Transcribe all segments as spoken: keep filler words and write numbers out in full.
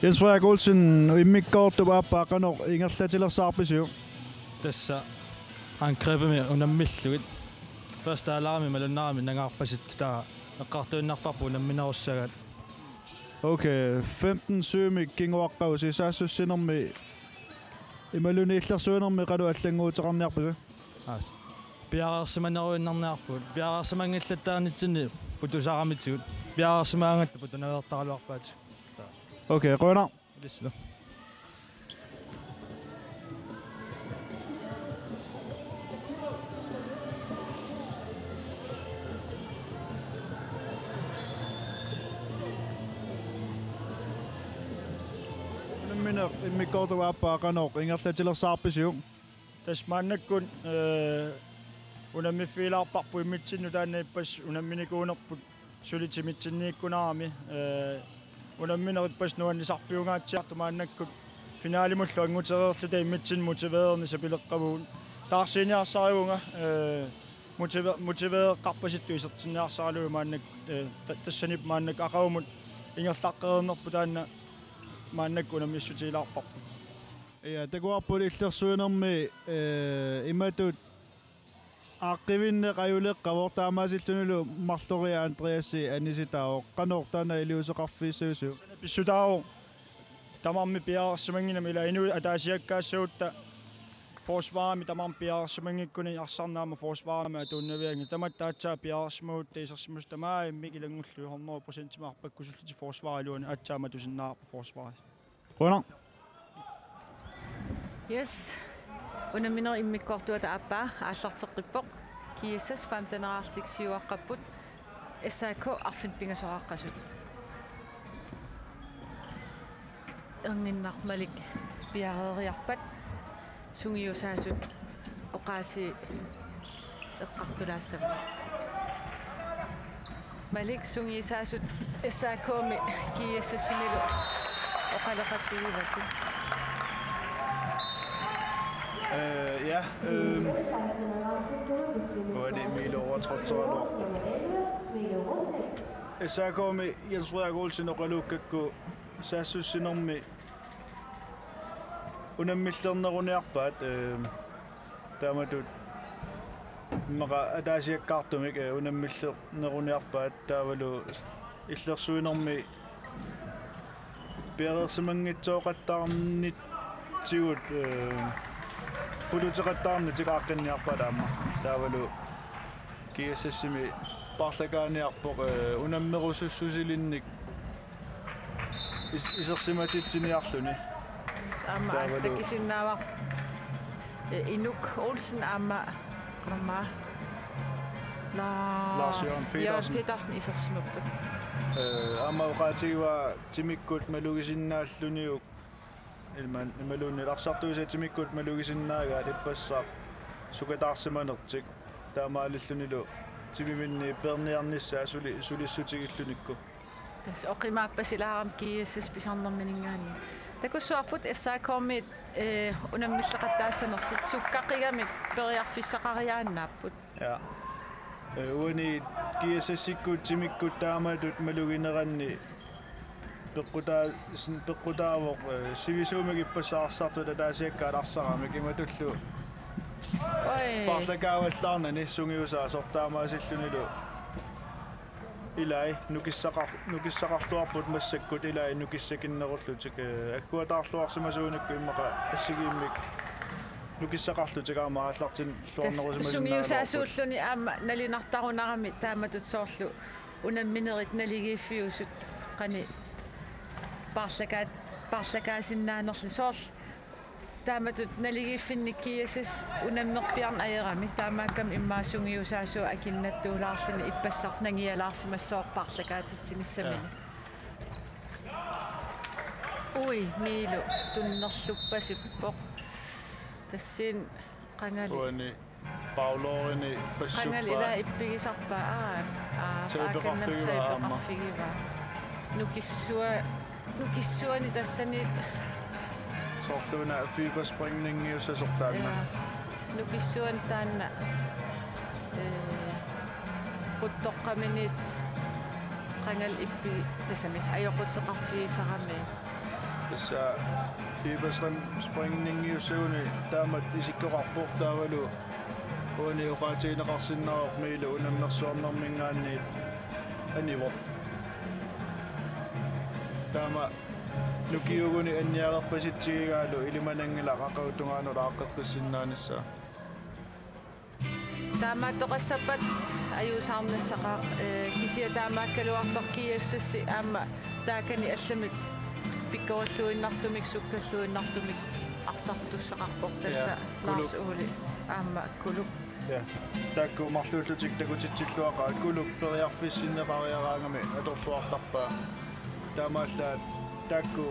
Jens Frederik Olsen, immikkoortup aappaa qanoq ingerlatilersaarpisiuk? Tassa angrebimi unammillugit. Første halvlegimi malunnarami nangaarpasittoq, taava eqqartuinnarparput unamminerussagaat. Okay, femten syvimik kinguaqqavusi, saassussinermi imaluunniit illersuinermi qanoq allannguuteqarniarpisi? Aas. Piareersimaneruinnarniarpugut. Piareersimanngillattaarnitsinni putusaramitigut. Piareersimaagatta putunaveertaraluarpaatigut. Okay, qujanaq. Ilissi. Unammineq immikkoortup aappaa qanoq ingerlatilersaarpisiuk? Tassa maannakkut, ee, unammiffigilaarparput immitsinnut, taanna ippassaq unamminikuunerput suli timitsinniikkunarami, ee, unammineq ippassaq nuannisarfiungaatsiartoq, maannakkut finalimullu angutereerluta immitsinnut motiveerneq sapileqqavugut. Taarsiiniarsarivunga, ee, motive-, motiveereqqaarpasittoq isertinniarsaralugu maannakkut, ee, ta-, tassani maannakkut aqagumut ingerlaqqereernerput taanna maannakkut unammissutigilaarparput. Ja, takuarput illersuinermi, ee, imatut aaqqivinneq ajuleqqavoq, taamaasillunilu marloriarluni Andreasi anisitaavoq. Qanoq taanna iliuuseqarfigissavisiuk? Pissutaavoq tamarmik piareersimannginnami, ila inuit ataasiakkaassagutta forsvarimi tamarmik piareersimanngikkuni arsarneq aamma forsvarimi atuunnavianngilaq. Tamatta aatsaat piareersimagutta isersimasut tamarmik ilanngullugu hundrede procentimik arpakkusullutik forsvarip iluani, aatsaat matusinnaavarput forsvari. Qujanaq. Yes. Unamminerup immikkoortuata aappaa aallarteqqippoq. G S S femten-erartik siuaqqapput. S A K arfineq-pingasoqaqqasut. Erninnaq Malik piareeriarpat. Sungiusaasut oqaasii eqqartulaassavagut. Malik, sungiusaasut S A K-mi G S S-imilu oqaloqatigivatit? Øh, ja, øh, hvor er det, Milo over trotseraluarpoq? S A K-mi Jens Frederik Olsen oqaluukkakku saassussinermi unammillerneruniarpaat, øh, taamatut immaqa ataasiakkaartumik, øh, unammillerneruniarpaat, taavalu illersuinermi piareersimanngitsooqattaarnitsigut, øh, puluteqattaarnitsigut aaqqinniarpaat aamma. Taavalu G S S-imi paarlakaaniarpoq, øh, unammerusussusilinnik is-, isersimatitsiniarluni. Aamma taavalu takisinnaavara, eh, Inuk Olsen aamma, aamma La-, Lars Jørgen Jørgen Petersen. Petersen isersimapput. Øh, aamma oqaatigivaa timikkut malugisinnaalluniuk, ilman-, imaluunniit arsartuisa timikkut malugisinnaagaat ippassaq sukataarsimanertik. Taamaalillunilu timiminni peerniarnissaa suli-, sulissutigillunikku. Tassa oqimaappasilaarami G S S pisarnerminngaanniit. Takussuarput S A K-miit, eh, unammilleqattaassanersut sukkaqigamik periarfissaqariaannaapput. Ja. Øh, uani G S S-ikkut timikkut taamatut malugineranni peqqutaa-, sin-, peqqutaavoq, øh, sivisuumik ippassaq arsartut ataasiakkaat arsaramik imatullu. Oi. Paarlakaavallaarnani sungiusaasoq, taamaasillunilu ilai nukissaqar-, nukissaqarluarput massakkut ilai nukissakinnerullutik, øh, agguataarluarsimasuunikku immaqa assigiimmik nukissaqarlutik aamma aallartin-, luarnerusimasinnaagaluarput. Sungiusaasuulluni aamma nalinartarunarami taamatut soorlu unamminerit naligiiffiusut qanoq paarlakaat-, paarlakaasinnaanerluni, soorlu taamatut naligiiffinnik G S S unammerpiarneq ajorami, taamaakkami immaqa sungiusaasuat akinnattuulaarluni ippassaq nangialaarsimassooq paarlakaatitsinissaminut. Ja. Ui, Miilu tunnerluppasippoq. Tassani qangali. Uani Pauloorini passuppaa. Qangali ila ippigisarpaa. Aa, aa, tapeqarfigivaa aamma. Tapeqarfigivaa. Nukissua-, nukissuani tassani. Soorluuna fiberspringingiussasoq taanna. Ja. Nukissuani taanna, eh, quttoqqaminiit qangali ippi-, tassami ajoquteqarfigisarami. Tassa Fiberspring-, springningiussaguni taamatut isikkoqarpoq taavalu uani oqaatigineqarsinnaavoq Miilu unammersuarnerminngaanniit anivoq. Taama nukiuguni annialerpasitsigigaalu ilimananngilaq aqagu tungaanut aaqqeqqissinnaanissaa. Taamaattoqassappat ajuusaarnissaqaaq, ee, kisianni taamaakkaluartoq G S S aamma taakani allamik pikkorilluinnartumik, sukkalluinnartumik arsartussaqarpoq tassa. Ja, Lars Kuluk. Ole aamma Kuluk. Ja. Taakku marluullutik takutitsilluaqaat, Kuluk periarfissinneqariaraangami atorluartarpaa. Taamaallaat taakku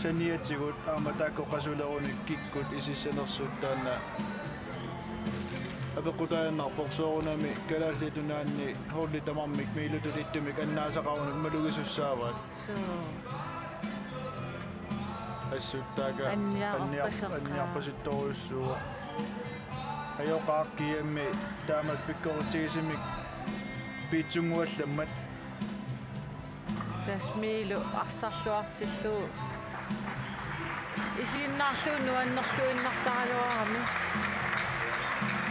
saniatigut aamma taakku qasulerunik kikkut isissanersut taanna apeqqutaannarpoq soorunami Kalaallit Nunaanni holdit tamarmik Miilutut ittumik annaasaqarunut malugisussaavaat. Suu. Assut taakku anniar-, anniarpasittorujussuuvoq. Ajoqaaq kiammi taamatut pikkoritsigisumik piitsunnguallammat. Tassa Miilu arsarluartillugu isiginnaarlugu nuannerluinnartaraluarami.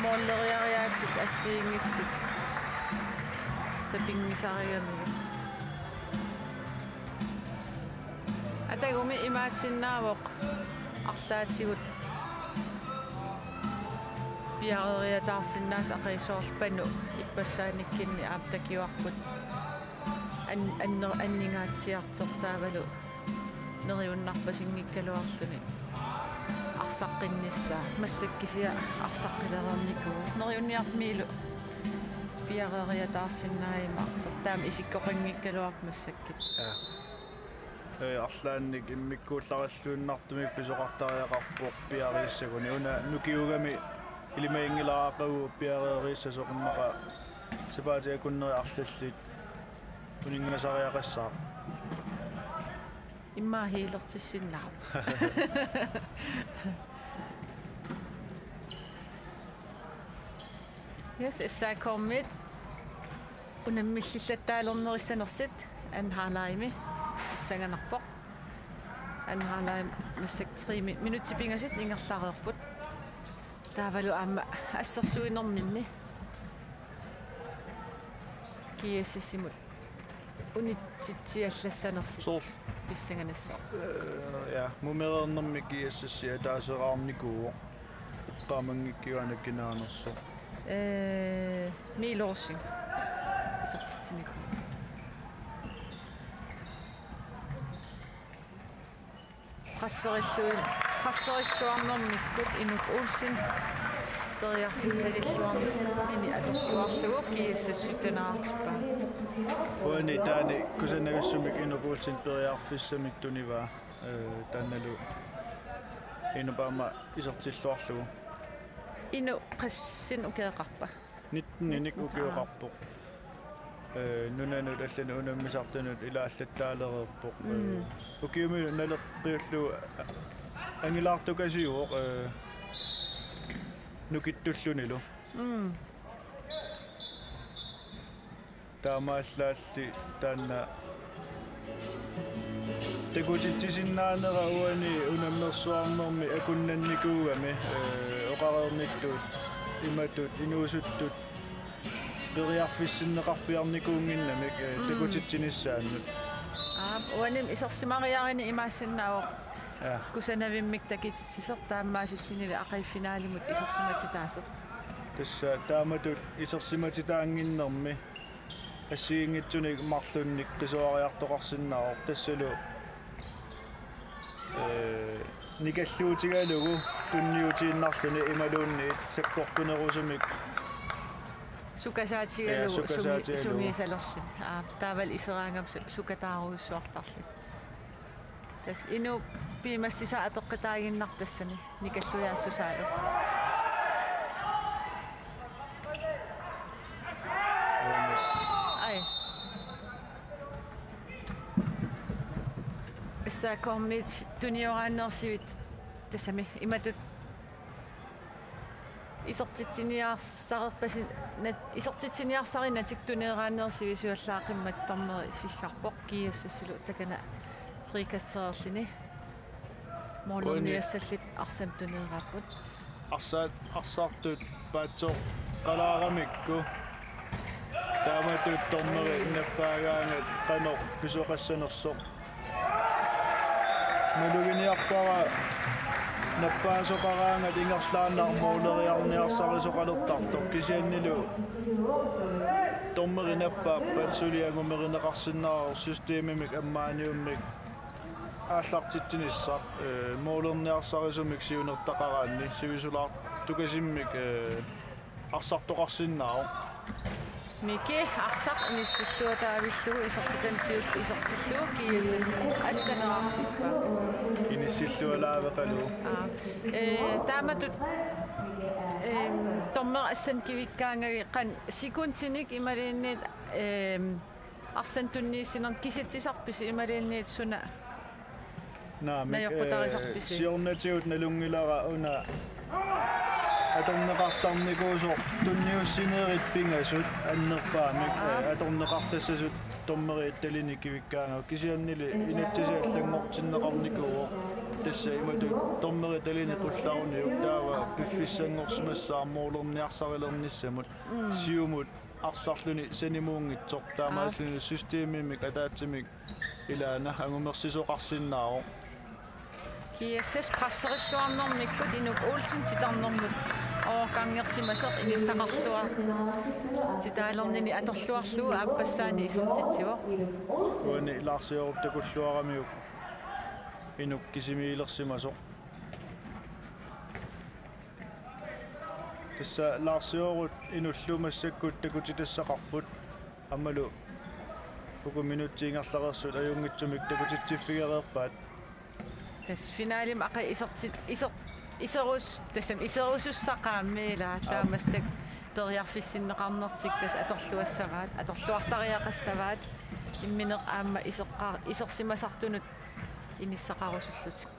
Mooleriariaatit assigiinngitsut sapinngisarigamigit. Atagumi imaassinnaavoq arlaatigut piareeriataarsinnaasut aqagu soorlu Panu ippassaanikkut aamma takuarput an-, anner-, anningaatsiartoq taavalu neriunnarpasinngikkaluarluni arsaqqinnissaa massakkut kisianni arsaqqilereernikuuvoq. Neriunniartut Miilu piareeriataarsinnaajumaasoq taama isikkoqanngikkaluarpoq massakkut. Ja. Ee, arlaannik immikkuullarilluinnartumik pisoqartariaqarpoq piareerissaguni. Una nukiugami ilimaginngilara aqagu piareerissasoq immaqa sapaatip akunneri arlallit uninngasariaqassaaq. Immaqa healertissinnaavoq. Yes, S A K-miit unammillillattaalernerissanersut anden halvlegimi pissanganarpoq. Anden halvleg massakkut tre mi-, minutsit pingasut ingerlareerput. Taavalu aamma assersuinerminni G S S-imut unitsitsiallassanersut. Soorlu. Pissanganassaaq. Ee, ja, mumereernermi G S S-i ataaseraarnikuuvoq. Eqqaamanngikkivaa kinaanersoq. Ee, Miilu Rosing. Isertitsinikuuvoq. Qasserilluin-, qasserilluarnermikkut Inuk Olsen periarfissalilluarnini atorluarlugu G S S syttenaartippaa. Uani taanna kusanavissumik Inuk Olsen periarfissamik tunivaa, ee, taannalu Inup aamma isertilluarlugu. Inuk qassinnik ukioqarpa? Nitten-inik ukioqarpoq. Ee, nunanut allanut unammisartunut ilaallattaalereerpoq. Mm. Ee, ukiumilu naleqqiullugu angilaartukasiuvoq, ee, nukittullunilu. Mm. Taamaallaalli taanna takutitsisinnaanera uani unammersuarnermi akunnannikuugami, ee, oqareernittut imatut inuusuttut periarfissinneqarpiarnikuunnginnamik, ee, mm, takutitsinissaannut. Aap, uanimi isersimariarini imaassinnaavoq. Ja. Kusanavimmik takutitsisoq taamaasillunilu aqagu finalimut isersimatitaasoq. Tassa taamatut isersimatitaannginnermi assigiinngitsunik marlunnik qisuariartoqarsinnaavoq tassalu, ee, nikalluutigalugu tunniutiinnarluni imaluunniit sakkortunerusumik. Sukasaatigalugu. Ja, sukasaatigalugu. Sungi-, sungiusalerluni. Aa, taavalu iseraangama su-, sukataarujussuartarluni. Tassa Inuk piumassisai apeqqutaaginnarpoq tassani nikallujaassusaalu. Ai. S A K-miit tunioraanneersivit tassami imatut isertitsiniarsarerpasi-, nat-, isertitsiniarsarinatik tunioraanneersivit suallaaqimmat dommeri siggarpoq G S S-ilu takana frikastereerluni. Målerniassallit arsaq tuneeraapput. Arsaq, arsartut paatsoqalaaramikku. Taamatut dommeri nappaagaangat qanoq pisoqassanersoq. Maluginiarpara nappaasoqaraangat ingerlaannaq måleriarniarsarisoqalertartoq kisiannili dommeri nappaappat suli angumerineqarsinnaavoq systemimik ammaaniummik aallartitsinissaq, eh, målerniarsarisumik siunertaqaraanni sivisulaartukasimmik, eh, arsartoqarsinnaavoq. Miki arsaq inissilluataavillugu isertitani siulleq isertillugu G S S attaneraartippaa. Inissillualaaveqalugu. Aa, eh, taamatut, ehm, dommeri assanik kivikkaangagi qanoq sekundinik imaluunniit, ehm, arsaq tunniussinermik kisitsisarpisi imaluunniit suna? Naamik, najoqqutarisarpisi? Eh, siornatigut nalunngilara una atorneqartarnikuusoq tunniussinerit pingasut annerpaamik, aa, eh, atorneqartassasut dommeri talinik kivikkaangavut kisiannili inatsisit allanngortinneqarnikuuvoq tassa imatut dommeri talinik qullaruniuk taava piffissanngorsimassaaq målerniarsarilernissamut. Mm. Siumut arsarluni sanimuunngitsoq taamaalilluni systemimik ataatsimik ilaana angumersisoqarsinnaavoq. G S S presserilluarnermikkut Inuk Olsen titarnermut overgangersimasoq inissaqarluartitaalernini atorluarlugu aappassaanik isertitsivoq. Uani Lars Jørup takulluaramiuk Inuk kisimiilersimasoq. Tassa Lars Jørup Inullu massakkut takutitassaqarput. Aammalu uku minutsit ingerlareersut ajunngitsumik takutitsiffigereerpaat. Tassa finalimi aqagu iserti-, iser-, iserus-, tassami iserusussaqaammi ilaa. Aap. Taava massakkut periarfissinneqarnertik tassa atorluassavaat, atorluartariaqassavaat, immineq aamma iseqqa-, isersimasartunut inissaqarusullutik.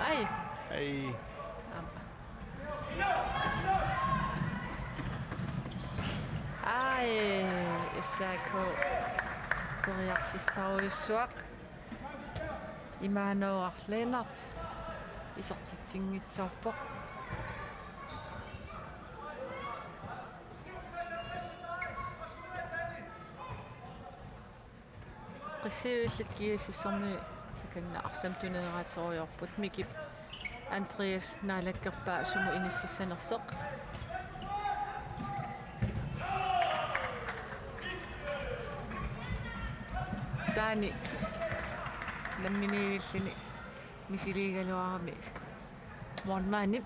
Ai. Ai. Aamma. Ai, S A K periarfissarujussuaq. Imaanooq Lennert isertitsinngitsoorpoq. Qissiivillit G S S-ermiut takanna arsaq tuneeraaterujoorput Mikip Andreas naalakkerpaa sumut inississanersoq. Taanna namminiivilluni misiliigaluarami målmandip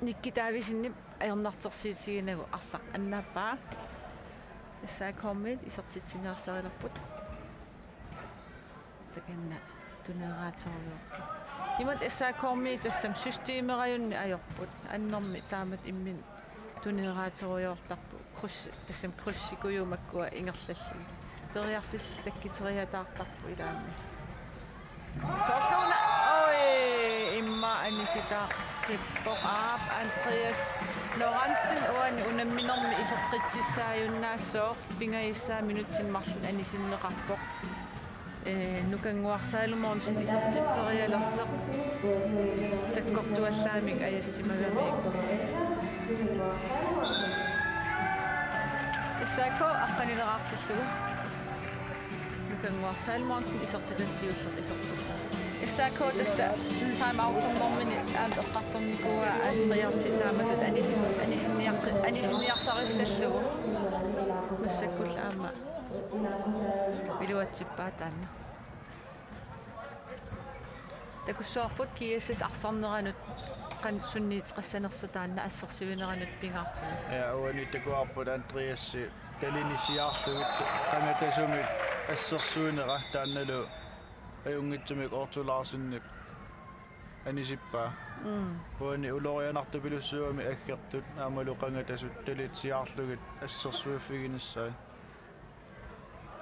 Nikki Davidsenip ajornartorsiutiginagu arsaq annaappaa. S A K-miit isertitsinniarsarilerput. Takanna tuneeraaterujoorput. Imatut S A K-miit tassami systemerajunnik ajorput. Annermik taamatut imminut tuneeraaterujoortarput. Kryds, tassami krydsikujuu makkua ingerlallugit. Periarfissat takkuteriataartarput ilaanni. Soorsuuna, oi, immaqa anisitaaqqipput. Aap, Andreas Lorentzen uani unamminermi iseqqitsissaajunnaassooq, pingajussaa minutsini marlunni anisinneqarpoq. Eh, Nukannguaq Salomonsen isertitserialersoq sakkortuallaamik ajassimagamiuk. S A K aqqanileraartillugu. Nukannguaq Salomonsen isertitani siulleq isertittaa. S A K tassa time out-ernermini aamma eqqartornikuuaa Andreas taamatut anisin-, anisinniaqqi-, anisinniarsarissallugu. Massakkullu aamma iluatsippaa taanna. Takussuarput G S S arsarneranut qanoq sunniuteqassanersoq taanna assersuineranut pingaartumik. Ja, uani takuarput Andreas talinisiarlugit qangatasumik assersuinera taannalu ajunngitsumik Otto Larsenip anisippaa. Mm. Uani ulorianartupilussuugami aggertut aammalu qangatasut talit siaarlugit assersuiffiginissaat.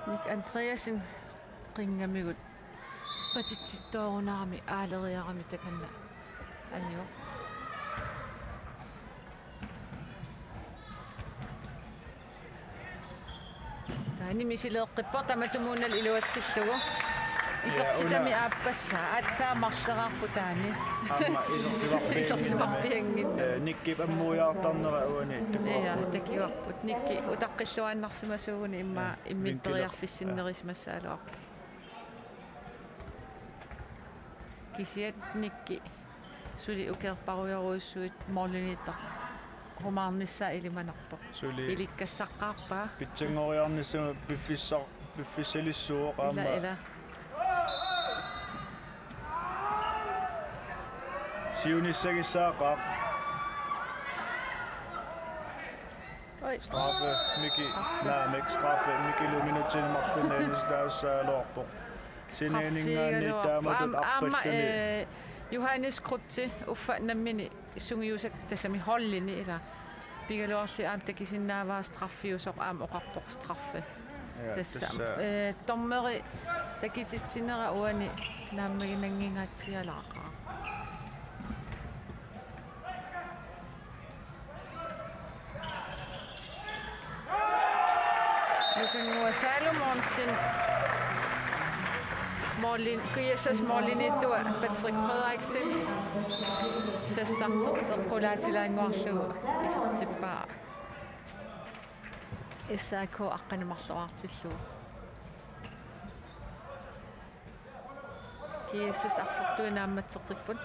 Nik Andreasen qinngamigut patitsittoorunarami aaleriarami takanna anivoq. Ani misileeqqippoq tamatumuunnali iluatsillugu. Isertitami aappassaa, aatsaat marleraarput taanna. Aamma isersivarpianngimmat. Isersivarpianngimmat. Eh, Nikkip ammuiaartarnera uani takuarput. Ja, takuarput. Nikki utaqqilluaannarsimasuuguni immaqa immipperiarfissinnerisimassagaluarpoq. Kisianni Nikki suli ukiorparujorujussuit målimiittoq humaarnissaa ilimanarpoq. Suli. Ilikkassaqaarpaa. Pitsanngoriarnissamut piffissaq, piffissalissuaq aamma. Ila, ila. Siunissagissaqaaq. Oj. Straffe, Miki, naamik, straffe, Mikilu minutsini marlunni anissitaassagaluarpoq. Sinaaninngaanniit taamatut aamma, aamma, arpalluni. Eh, Johannes Krutzi uffa nammineq sungiusaq tassami holdini ila. Pigaluarli aamma takusinnaavaa straffiusoq aamma oqarpoq straffe. Ja, tassa, tassa. Eh, dommeri takutitsinera uani naammaginanngingaatsialaaqaaq. Nukannguaq Salomonsen. Målin-, G S S målimiittua Patrick Frederiksen. Sassarterteqqulaatilaannguarlugu isertippaa. S A K aqqaneq marloriartillugu. G S S arsartui naammatseqqipput.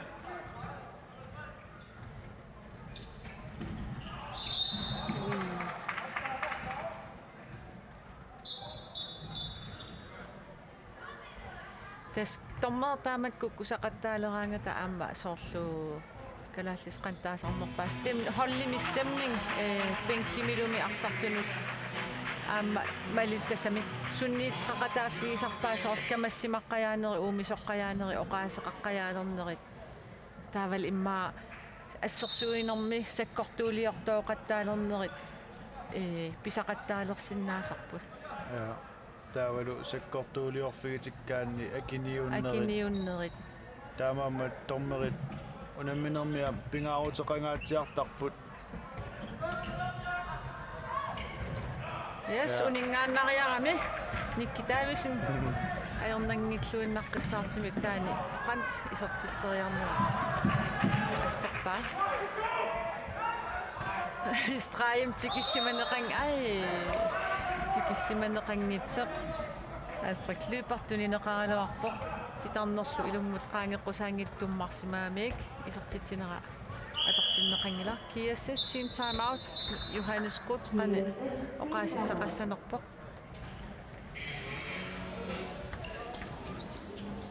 Tassa dommerit taamak kukkusaqattaaleraangata aamma soorlu kalaallisut qanoq taasarnerpaat. Stem-, holdimi stemning, eh, bænkimilumi arsartunut aamma malittassami sunniuteqaqataaffigisarpaat soorlu kamassimaqqajaanerit, uumisoqqajaanerit, oqaaseqaqqajaalernerit. Taavalu immaqa assersuinermi sakkortuuliortooqattaalernerit, eh, pisaqattaalersinnaasarput. Ja. Taavalu sakkortuuliorfigitikkaanni akiniunnerit. Akiniunnerit. Taamaammat dommerit unamminermi aamma pingaaruteqangaatsiartarput. Yes, ja. Uninngaannariarami Nikki Davidsen ajornanngilluinnaqqissaartumik taanna Frans isertitseriarnera asserpaa. Stregimik tikissimaneqanng-, aj, tikissimaneqanngitsoq. Albrecht Lyberth tunineqaraluarpoq. Titarnerlu ilummut qaangeqqusaanngitsoq tummarsimagamik isertitsinera atortinneqanngilaq. G S S team timeout. Johannes Krutz qanoq oqaasissaqassanerpoq.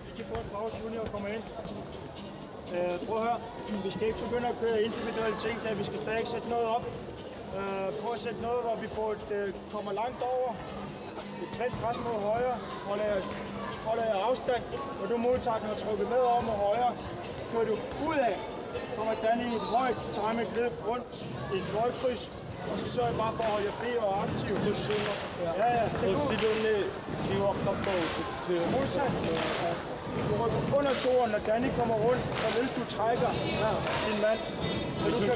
Lige få en pause, uden jeg kommer ind. Øh, prøv at høre. Vi skal ikke begynde at køre individuelle ting, da vi skal stadig sætte noget op. Øh, prøv at sætte noget, hvor vi får et, øh, kommer langt over. Et tæt pres mod højre. Holder jeg, holder jeg afstand, og du modtager den og trukket med over mod højre. Kører du ud af, kommer Danny i et højt timet løb rundt i et fløjkryds. Og så sørger jeg bare for at holde jer fri og aktiv. Ja, ja, det er godt. Modsat. Du rykker under toeren, når Danny kommer rundt, således du trækker din mand. Så du kan,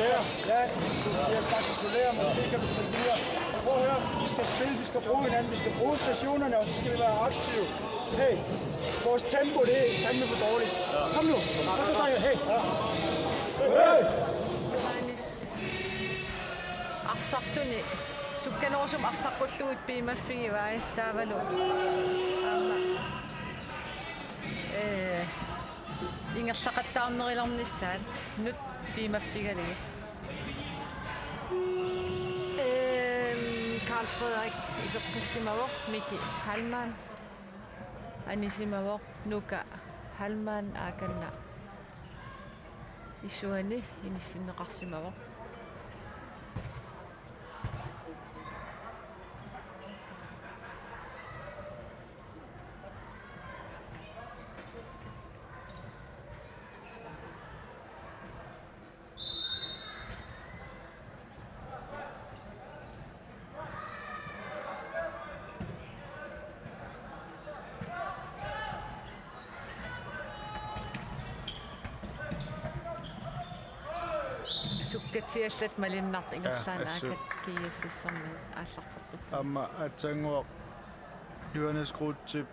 ja, du bliver en slags isoleret, måske kan du spille videre. Men prøv at høre, vi skal spille, vi skal bruge hinanden, vi skal bruge stationerne, og så skal vi være aktive. Hey, vores tempo, det er fandme for dårligt. Kom nu, kom så, Daniel, hey. Hey! Arsartuni sukkanerusumik arsaqqullugu piumaffigivai taavalu aamma, eh, ingerlaqattaarnerulernissaannut piumaffigalugit. Ehm, Karl Frederik iseqqissimavoq, Miki Hallmann anisimavoq, Nuka Hallmann aakanna isuani inissinneqarsimavoq. Sukkatsiallat malunnarpoq. Ja, ingerlaannaq assut. Aakat G S S-ermiut aallarteqqippoq. Aamma aatsaannguaq Johannes Kreutzip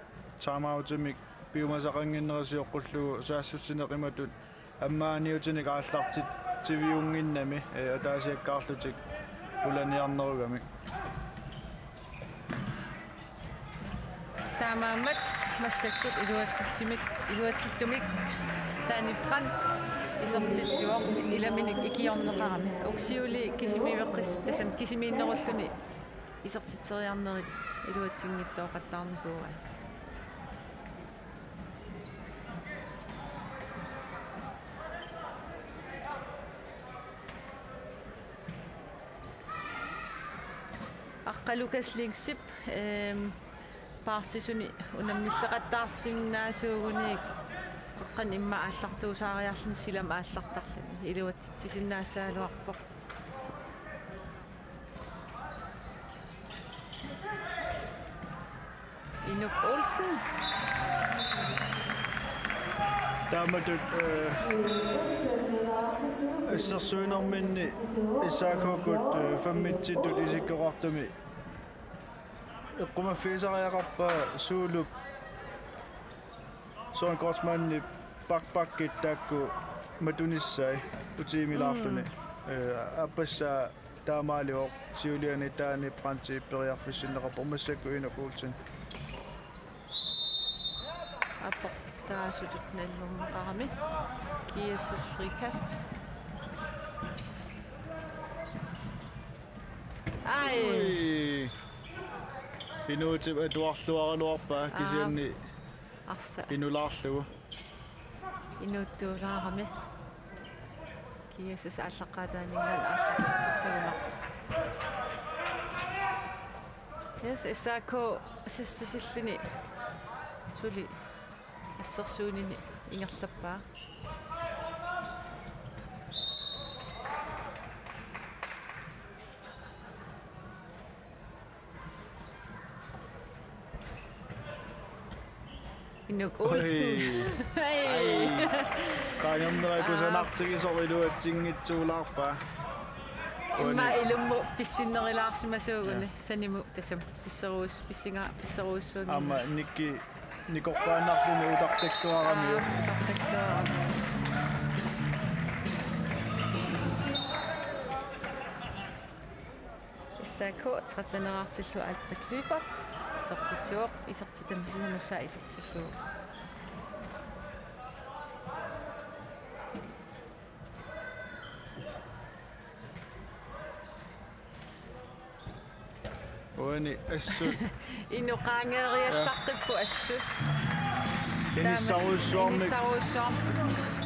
timeoutimik piumasaqannginnera sioqqullugu saassussineq imatut ammaaniutinik aallartitsiviunnginnami, eh, ataasiakkaarlutik pulaniarnerugamik. Taamaammat massakkut iluatsitsimik, iluatsittumik Danny Brandt isertitsivoq ilaminik ikiorneqarami. Ukiuli kisimiiveqqis-, tassami kisimiinnerulluni isertitseriarnerit iluatsinngitsooqattaarnikuuaat. Aqqa Lukas Lingsip, ehm, paarsisuni unammilleqattaarsinnaasuuguniuk qeqqani immaqa aallartuusaariarluni silami aallartarluni iluatsitsisinnaassagaluarpoq. Inuk Olsen. Taamatut, eh, assersuinerminni S A K-kkut, eh, femmitsittut isikkoqartumi eqqumaffigisariaqarpaa Suulup Søren Kreutzmannip backpackit taakku matunissai utiimilaarluni. Mm. Eh, aappassaa taamaalivoq siuliani Danny Brandtip periarfissinneqarpoq massakkut Inuk Olsen. Aportaasutut nallerneqarami. G S S frikast. Ai. Ui. Inuutip atuarluaraluarpaa. Aa. Kisianni arsa inulaarlugu. Inuuttuulaarami. G S S aallaqqaataaninngaanniit aallarteqqissagunarpoq. Yes, S A K sassasilluni suli assersuunini ingerlappaa. Inuk Olsen. Oi. Ai. Ai. Qaangerneq kusanartigisoq iluatsinngitsuulaarpaa. Immaqa ilumut pissinnerulaarsimasuuguni. Ja. Sanimut tassami pisseruus-, pissinga-, pisserujussuunngilaq. Aamma Nikki nikorfaannarluni utaqqilluaramiuk. Aa, utaqqilluarami. S A K tretten-eraartillugu Albert Lyberth isertitsivoq, isertitami sisamassaa isertillugu. Uani assut. Inuk qaangeeriallaqqippoq assut. Inissarujussuarmik. Inissarujussuarmik.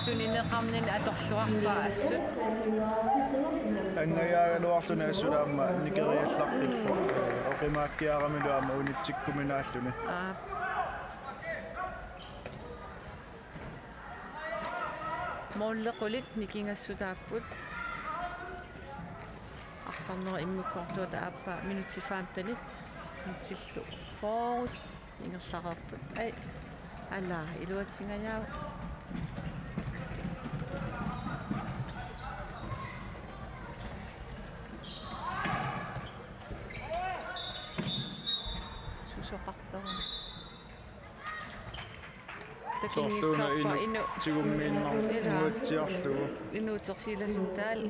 Tunineqarnini atorluarpaa assut. Angajaagaluarluni assut aamma nikeriallaqqippoq. Mm. Oqimaakkiaramilu aamma unitsikkuminaalluni. Aa. Måli qulit nikingassutaapput. Arsarnerup immikkoortuata aappaa minutsit femtenit. Minutsillu fyrre ingerlareerput. Ai. Ala, iluatsingajaavoq. Susoqartoq. Takinngitsoorpoq. Soorluuna Inuk Inuk tigummiinnarlugu. Ilaa. Nuatsiarlugu. Inuuteq Silasintaal.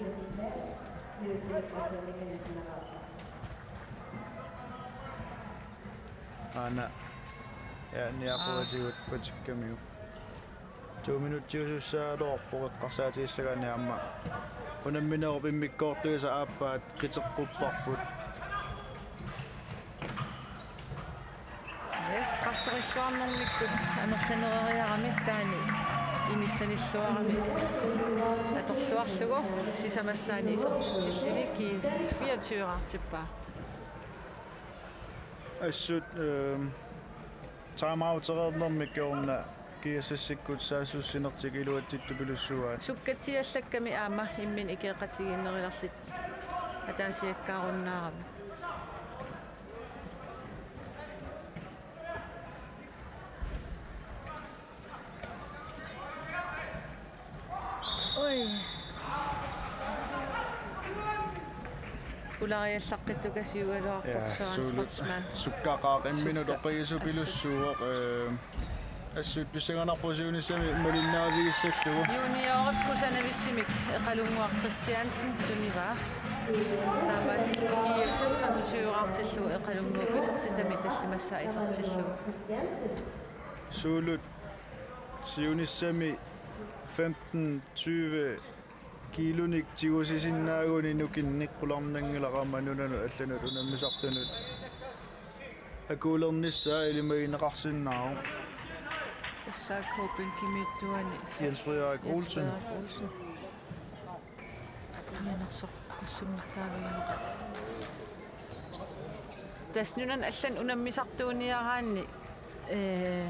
Aana. Ja, niaquatigut. Aa. Patikkamiuk. To minutsiusussaagaluarpoq eqqarsaatigissagaanni aamma. Unamminerup immikkoortuisa aappaat qiteqqupparput. Yes, presserilluarnermikkut amerlanereriarami taanna inissanilluarami. Atorluarlugu sisamassaani isertitsilluni G S S fireogtyve-raartippaa. Assut, øhm, timeoutereernermi kingorna G S S-ikkut saassussinertik iluatsittupilussuugaat. Sukkatsiallakkami aamma imminut ikeeqatigiinnerulerlutik ataasiakkaarunnaarami. Oj. Ulariallaqqittukasiugaluarpoq. Ja, Søren suulu-, Kreutzmann. Sukkaqaaq imminut oqigisupilussuuvoq, eh, assut pissanganarpoq siunissami malinnaavigissallugu. Juniorip kusanavissimik Eqalunnguaq Christiansen tunivaa. Taamaasilluni G S S femogtyve-aartillugu Eqalunnguup isertitami tallimassaa isertillugu. Suulut siunissami femten tyve kiilunik tigusisinnaaguni nukinnik qularnanngilaq aamma nunanut allanut unammisartunut akuulernissaa ilimagineqarsinnaavoq. Tassa K B-p bænkimiittuani Jens Frederik Jens Olsen. Frederik Olsen. Mianersoq qussunnittaaviineq. Tassa nunanut allanut unammisartuuniaraanni, eh,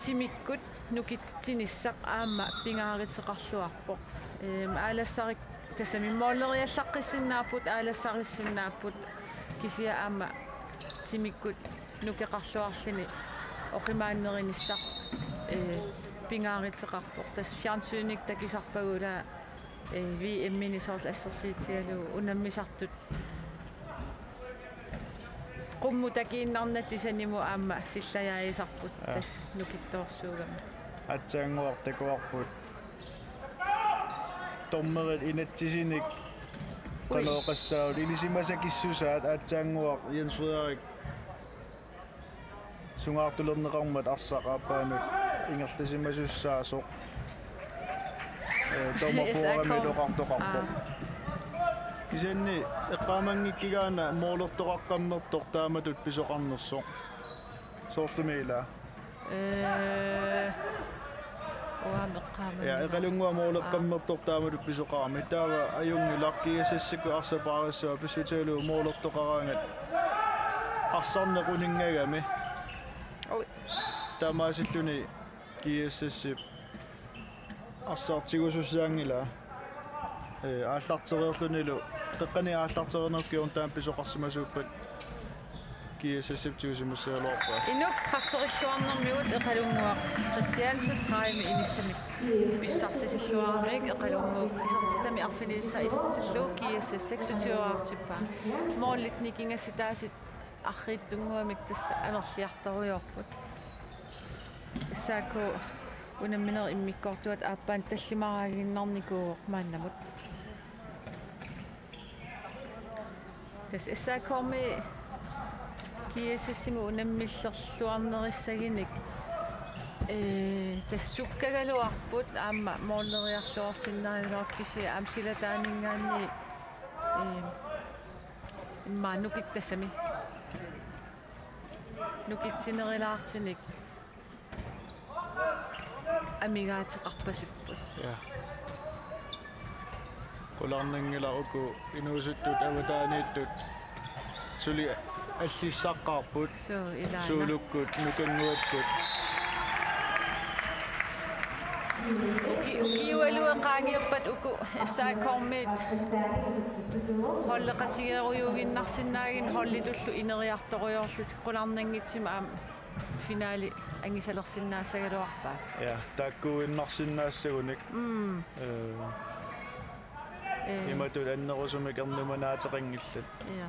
timikkut nukitsinissaq aamma pingaaruteqarluarpoq. Ehm, aalassarik-, tassami måleriallaqqissinnaavoq, aalassarissinnaavoq, kisianni aamma timikkut nukeqarluarluni oqimaannerinissaq, eh, pingaaruteqarpoq. Tassa fjernsynikkut takusarpagut, eh, V M-ini soorlu assersuutigalugu unammisartut qummut takuinnarnatik sanimut aamma sillajaajusarput. Ja. Tassa nukittoorsuugami. Aatsaannguaq takuarput dommerit inatsisinik qanoq oqassapput, ilisimasakissusaat. Aatsaannguaq Jens Frederik sungaartulerneqarmat arsaq aappaanut ingerlasimasussaasoq. Eh, dommer S A K. Boramit oqartoqarpoq. Aa. Kisianni eqqaamanngikkigaana målertoqaqqammertoq taamatut pisoqarnersoq. Soorlumi ila. Eh, uanga eqqaamanngilara. Ja, Eqalunnguaq måleqqammertoq taamatut pisoqarami. Taava ajunngilaq, G S S-ikkut arsaq paarissavat, pissutigalugu målertoqaraangat arsarneq uninngagami. Oj. Taamaasilluni G S S-ip arsaq tigusussaanngilaa. Eh, aallartereerlunilu, qeqqani aallartereernerup kingorna taama pisoqarsimasuuppat G S S-ip tigusimassagaluarpaa. Inuk presserilluarnermigut Eqalunnguaq Christiansen tredivemi inissamik pissarsisilluaramik Eqalunnguup isertitami arfinilissaq isertillugu G S S seksogtyve-aartippaa. Målit nikingassutaasut arriitsunnguamik tassa amerliartorujoorput. S A K unamminerup immikkoortuata aappaanut tallimaraaginnarnikuuvoq maannamut. Tassa S A K-mi G S S-imut unammillerluarnerissaginik, eh, tassa sukkagaluarput aamma måleriarluarsinnaagaluarput kisianni aamma silataaninngaanniit, eh, immaqa nukittoq tassami nukitsinerulaartunik amigaateqarpasupput. Ja. Qularnanngilaq uku inuusuttut avataaniittut suli allissaqqaarput. Suu, ilaana. Suulukkut, nukannguakkut. Uki-, ukiualuit qaangiuppat uku S A K-miit holdeqatigeerujuuginnarsinnaaginnarlutik holditullu ineriartorujoorlutik qularnanngitsumik aamma finale angusalersinnaassagaluarpaat. Ja, taakkuuinnarsinnaassagunik. Mm. Eh, eh, imatut annerusumik ernumanaateqanngillat. Ja.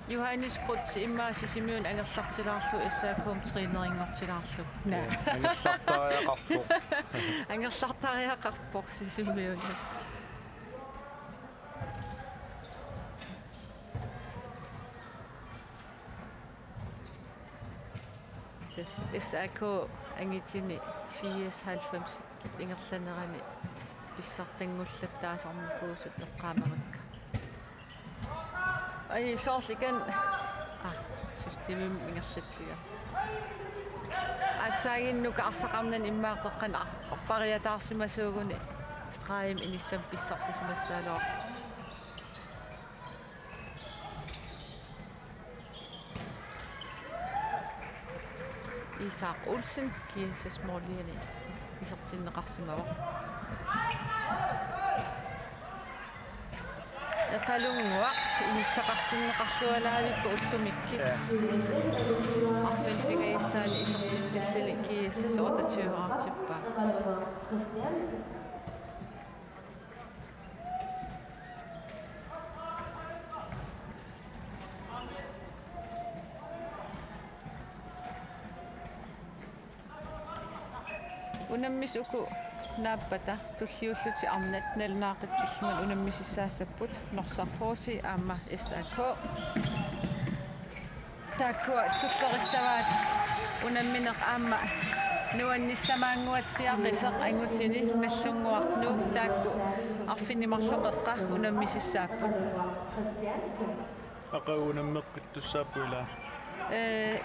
Johannes Krutz immaqa Sisimiunut angerlartilaarlugu S A K-mi træninngortilaarlugu. Naa. Ja, angerlartariaqarpoq. Angerlartariaqarpoq Sisimiunut. Tassa S A K angutini firs halvfems ingerlanerani pissartanngullattaasarnikuusut eqqaamavakka. Ai, soorlu ikan-, ah, systemimik ingerlatsiga. Aatsaaginnaq arsaqarnani immaqa qeqqani ar-, arpariataarsimasuuguni stregimi inissamut pissarsisimassagaluarpoq. Isak Olsen, G S S-måliani isertinneqarsimavoq. Eqalunnguaq inissaqartinneqarlualaavippoq ullumikkut. Ja. Arfineq-pingajussaanik isertitsilluni G S S otteogtyve-qartippaa. Unammisut uku naappata tulliullutik arnat nalunaaqutissat unammisissaassapput, Norsaq H C aamma S A K. Taakkua tullerissavaat unammineq aamma nuannissamaannguatsiaqisoq angutini Nagdlunguaq Nuuk taakku arfineq-marluk qeqqa unammisissaapput. Aqagu unammeqqittussaapput ilaa? Eh,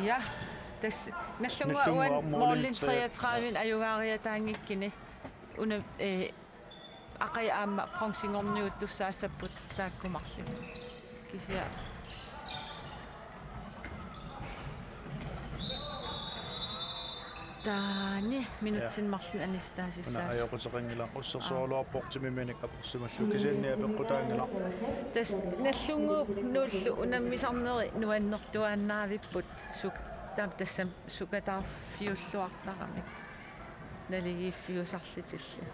ja. Tassa Nagdlunguaq Nagdlunguaq uani målin målin tre-, treogtredive ajugaariataanngikkuni. Una, eh, aqagu aamma bronzengorniuttussaassapput taakku marluk. Kisianni. Taanna minutsini marlunni anissitaasissaas. Una ajoquteqanngilaq, ussersoraluarpoq timiminik apersimallugu, kisianni apeqqutaanngilaq. Tassa Nagdlunguup Nuullu unammisarneri nuannertuaannaavipput suk-, taam-, tassami sukataarfiulluartaramik naligiiffiusarlutillu.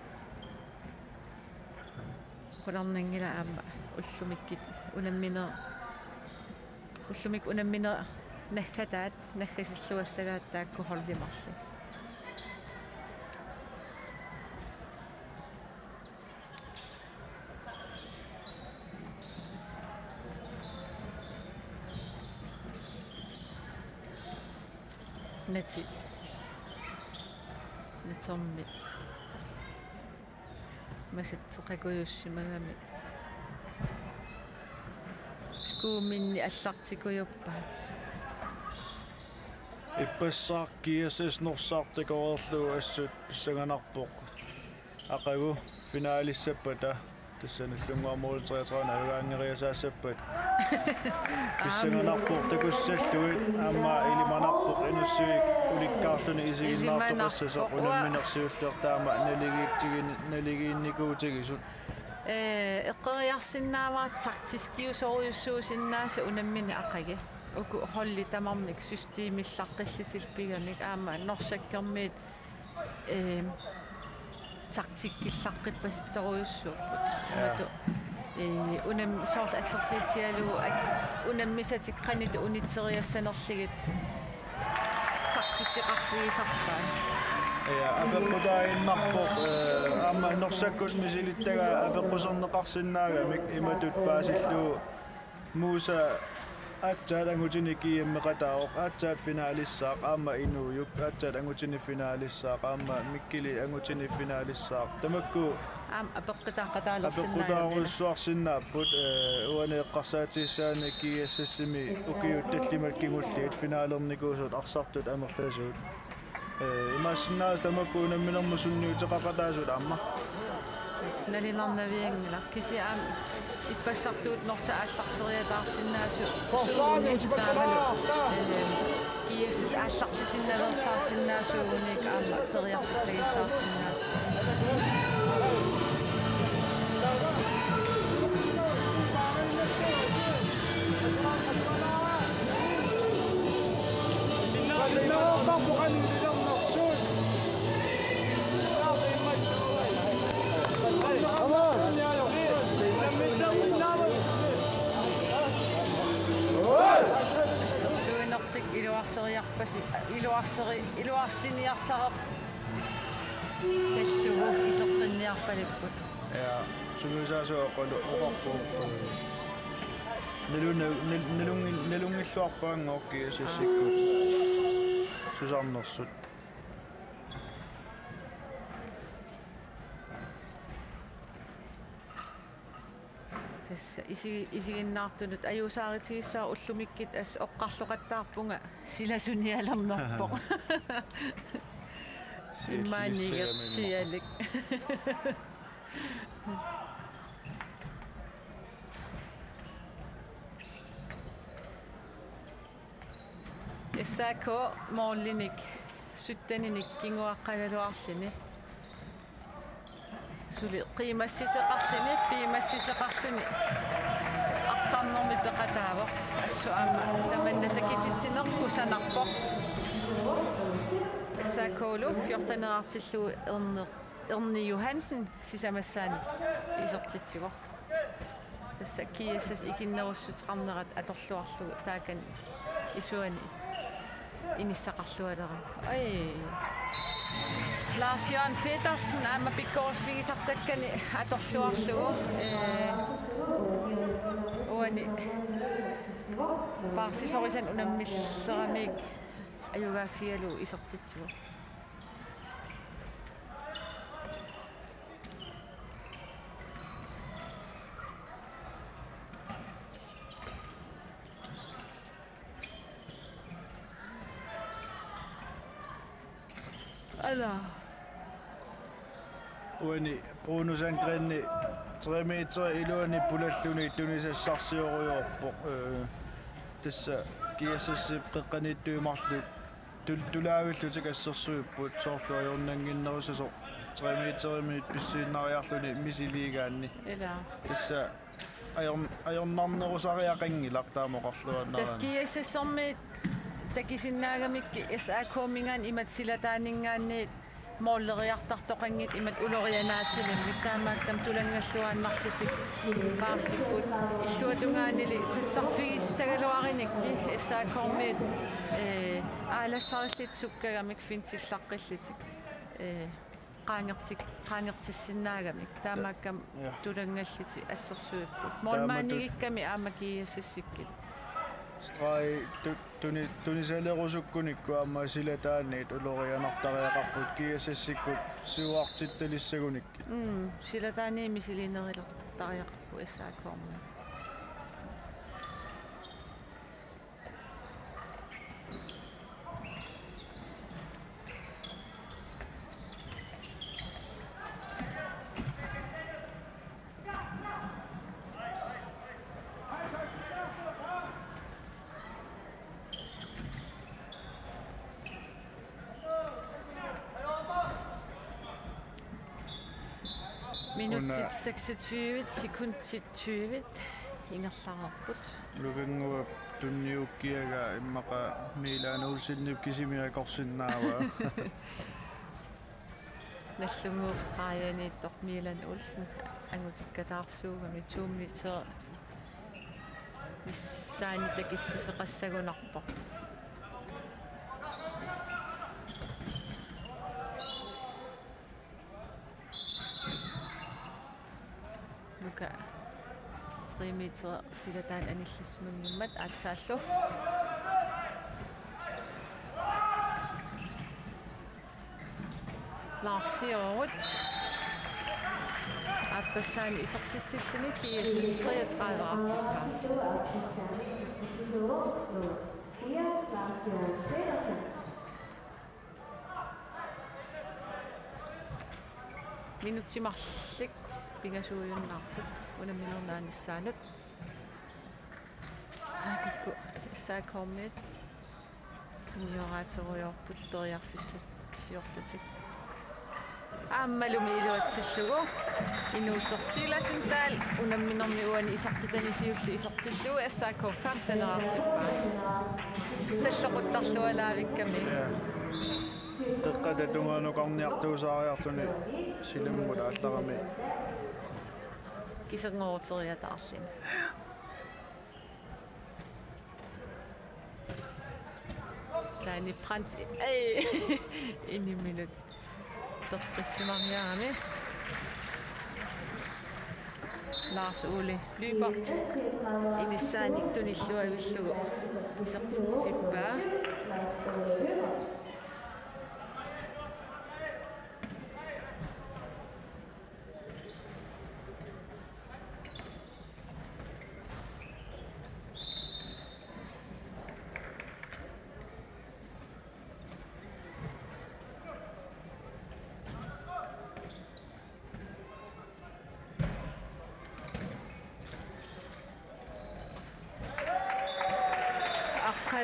Qularnanngilaq aamma ullumikkut unammine-, ullumikkut unammineq naggataat, naggasilluassagaat taakku holdit marluk. Nati-, natermi. Masatseqakujussimagamik. Skuuminni allartikujuppaat. Ippassaq G S S Norsaq takoreerlugu assut pissanganarpoq. Aqagu finalissappata. Tassa Nagdlunguaq målin treogtredive ajugaanngeriasaassappat. Pissanganarpoq takussallugit aamma ilimanarpoq Inussivik ulikkaarluni isiginnaartoqassasoq. Ilimanarpoq. Unamminersiulleq taama naligiitsigin-, naligiinnikuutigisut. Eh, eqqoriarsinnaavara taktiskiusorujussuusinnaasut unammineq aqagu. Uku holdit tamarmik systemillaqqillutillu pigamik aamma Norsakkermiut Ehm, taktikkillaqqippassittorujussuupput. Ja. Imatut, eh, unam-, soorlu assersuutigalugu ak-, unammisatik qanoq unitseriassanerlugit taktikkeqarfigisarpaat. Ja, apeqqutaaginnarpoq, eh, aamma Norsakkut misilittagaa apeqquserneqarsinnaagamik imatut paasillugu Musa aatsaat angutini G M-eqataavoq, aatsaat finalissaaq, aamma Inuujuk, aatsaat angutini finalissaaq, aamma Mikkili angutini finalissaaq. Tamakku aamma apeqqutaaqataalersinnaajunngilaq. Apeqqutaarujussuarsinnaapput, eh, uani eqqarsaatigissaani G S S-imi ukiut tallimat kingulliit finalernikuusut arsartut amerlasuut. Eh, imaassinnaavoq tamakku unamminermut sunniuteqaqataasut aamma. Tassa nalinarnavianngilaq kisianni aamma ippassartuut Norsaq aallarteriataarsinnaasut suunik taavalu, eh, G S S aallartitinnaveersaarsinnaasuugunik aamma periarfissagissaarsinnaasut. Assersuinertik iluarseriarpasi, iluarseri-, iluarsiniarsareq. Sallugu iseqqinniarpalipput. Ja, sumiisaasoq oqalu-, oqarpoq. Nalunna-, nal-, nalunngil-, nalunngilluarpaanngooq G S S-ikkut. Susarnersut. Tassa isi-, isiginnaartunut ajuusaarutigissaaq ullumikkut assut oqqarloqattaarpunga silasunialernerpoq. Siallissagamimma. Immaaniigersialik. S A K målinik sytteninik kinguaqqagaluarluni. Suli qiimassiseqarluni, piimassiseqarluni arsarnermi peqataavoq. Assut aamma tamanna takititsineq kusanarpoq. S A K-lu fjorteneqartillugu Erne-, Erni Johansen sisamassaani isertitsivoq. Tassa G S S ikinnerussuteqarnerat atorluarlugu taakani isuani inissaqarlualerami. Ai. Lars Jørgen Petersen aamma pikkoriffigisartakkani atorluarlugu. Ee, uani paarsisorisannik unammilleramik ajugaaffigalugu isertitsivoq. Ala. Uani Bruno Sandgreni tre meter iluani pulalluni tunisassarsiorujoorpoq. Ee, tassa G S S-ip qeqqaniittuinnarlu tul-, tulaavillutik assersuipput soorlu ajornannginnerusasoq tre meterimiit pissiinnariarluni misiliigaanni. Ila. Tassa ajor-, ajornarnerusariaqanngilaq taama oqarluaannaraanni. Tassa G S S-ermiit takusinnaagamikkit S A K-minngaanniit imatut silataaninngaanniit måleriartartoqanngitsut imatut ulorianaatilimmik taamaakkami tulanngalluaannarlutik paarsipput illuatungaanili sassarfigissagaluarinikkit S A K-miit, ee, aalassarillutik sukkagamik fintillaqqillutik, ee, qaangertik-, qaangertissinnaagamik. Taamaakkami Ja. tulanngallutik assersuipput. Taama tu- Målmandigikkami aamma G S S-ikkut. Streg tu-, tuni-, tunisalerusukkunikkut aamma silataaniit ulorianartariaqarput G S S-ikkut siuartittalissagunikkit. Mm, silataaniit misiliinerulertariaqarput S A K-miit. Minutsit Una- seksogtyve, sekundit tyve ingerlareerput. Lukannguap tunniukkiagaa immaqa Milan Olsenip kisimi akorsinnaavaa. Nallunnguup streginiittoq Milan Olsen angutikkataarsuugami to meter missaani takussisoqassagunarpoq. Nuka tre meter silataani anillassimanngimmata aatsaallu. Larsiorut. Aappassaani isertitsilluni G S S treogtredive artippa. Minutsit marluk pingasuujunnaarput unamminermi naanissaanut. Aakikkut S A K-miit tunioraatigerujoorput periarfissat siorlutik. Aammalumi iluatsillugu Inuuter Silasen Dahl unamminermi uani isertitani siulleq isertillugu S A K femteneqartippaa. Salloquttarlualaavikkami. Ja. Qeqqata tungaanut qarniartuusaariarluni silammut aallarami. Kiserngoruteriataarluni. Taani Frans, ei, iniminut toqqissimariarami. Lars Ole Lyberth inissaanik tunilluavillugu isertitsippaa.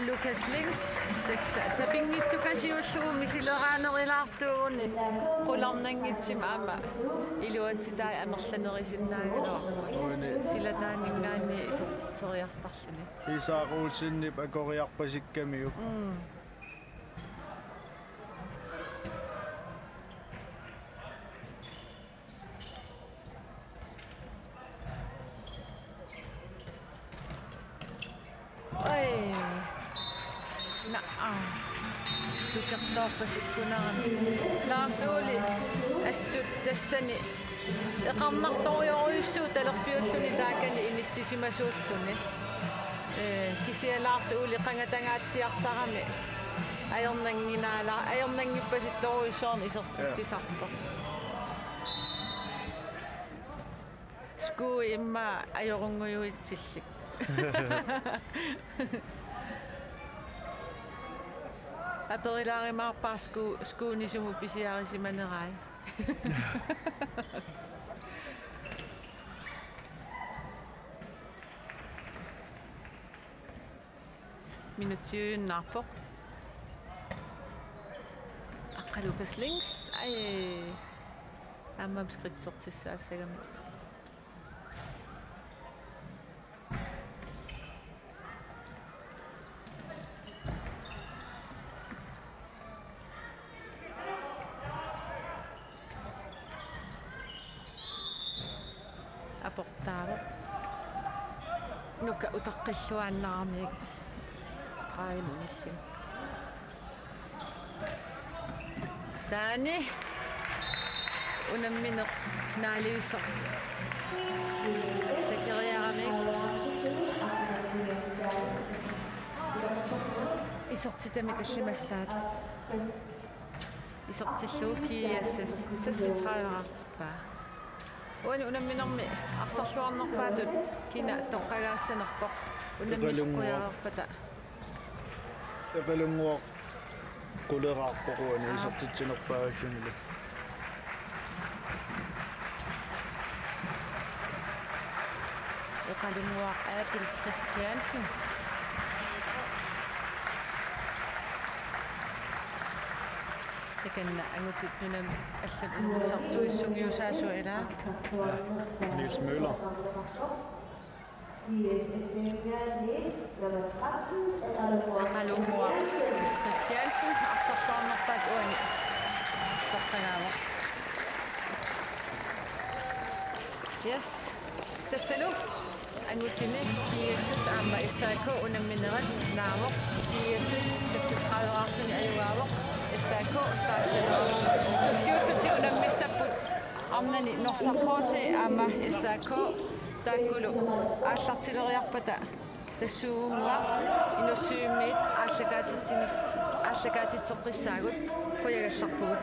Lukas Lings, tassa sapinngittukasiullugu misileraanerulaartuuguni qularnanngitsumik aamma iluatsitai amerlanerisinnaajuaarput. Uani. Sila taanninngaanniit isertitseriartarluni. Isak Olsenip akoriarpasikkamiuk. Mm. Oj. Naa. Tukertoorpasikkunarami. Lars Ole assut tassani eqarnartorujorujussuuvoq talerpiulluni taakani inissisimasuulluni. Ee, kisianni Lars Ole qangatangaatsiartarami ajornannginnaala-, ajornanngippasinnerujussuarnik isertitsisartoq. Skuut immaqa ajorunngujuitsillit. Aperilaarumaarpara skuut, skuuni sumut pisiarisimanerai. Minutsijunnaarpoq. Aqqalukas Lings. Ai. Aamma skridtertissaassagami. Aportaavoq. Nuka utaqqilluaannaramiuk. Stregen imilluni. Taanna unammineq naalivisoq. Takeriaramik. Isertitami tallimassaat. Isertillugu G S S seksogtredive-raartippaa. Uani unamminermi arsarluarnerpaatut kina toqqagaassanerpoq unammisoqqujareerpata. Eqalunnguaq quleraarpoq uani. Aa. Isertitsinerpaallunilu. Eqalunnguaq Abel Christiansen. Takanna angutit nunami allat unammisartuit sungiusaasua ilaa. Niels Møller. Eqalunnguaq Christiansen arsarluarnerpaat uani toqqagaavoq. Yes. Tassalu angutini G S S aamma S A K unamminerat naavoq. G S S seksogtredive-raarluni ajugaavoq. S A K seksten-raarluni. Tulliullutik unammissapput arnani Norsaq H C aamma S A K. Taakkulu aallartileriarpata tassuugunnguaq Inussivimmiit aallakaatitsini-, aallakaatitseqqissaagut, qujagallarpugut.